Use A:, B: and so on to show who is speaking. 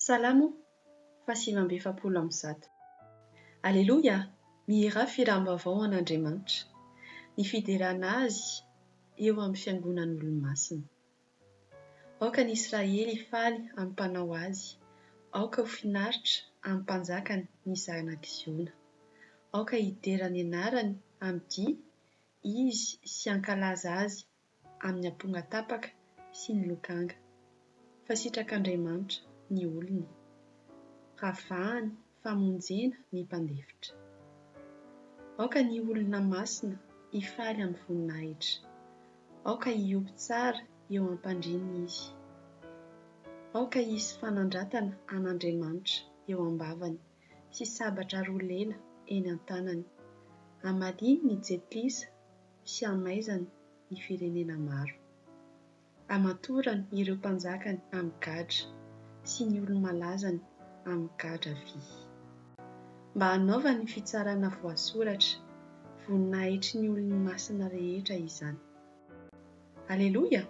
A: Salamo faha-149. Aleloia! Mihirà fihiram-baovao ho an'Andriamanitra, ny fiderana Azy eo amin'ny fiangonan'olo-masina. Aoka ny Israely hifaly amin'ny Mpanao azy, aoka ho finaritra amin'ny Mpanjakany ny zanak'i Ziona. Aoka hidera ny anarany amin'ny dihy izy sy hankalaza azy amin'ny ampongatapaka sy ny lokanga. Fa sitrak'Andriamanitra ny olony. Ravahany famonjena ny mpandefitra. Aoka ny olona masina hifaly amin'ny voninahitra. Aoka hiopy tsara eo am-pandriany izy. Aoka hisy fanandratana an'Andriamanitra eo am-bavany sy sabatra roa lela eny an-tanany. Hamaliany ny jentilisa sy hamaizany ny firenena maro. Hamatorany ireo mpanjakany amin'ny gadra sy ny olo-malazany amin'ny gadra vy. Mba hanaovany ny fitsarana voasoratra, voninahitry ny olony masina rehetra izany. Aleloia!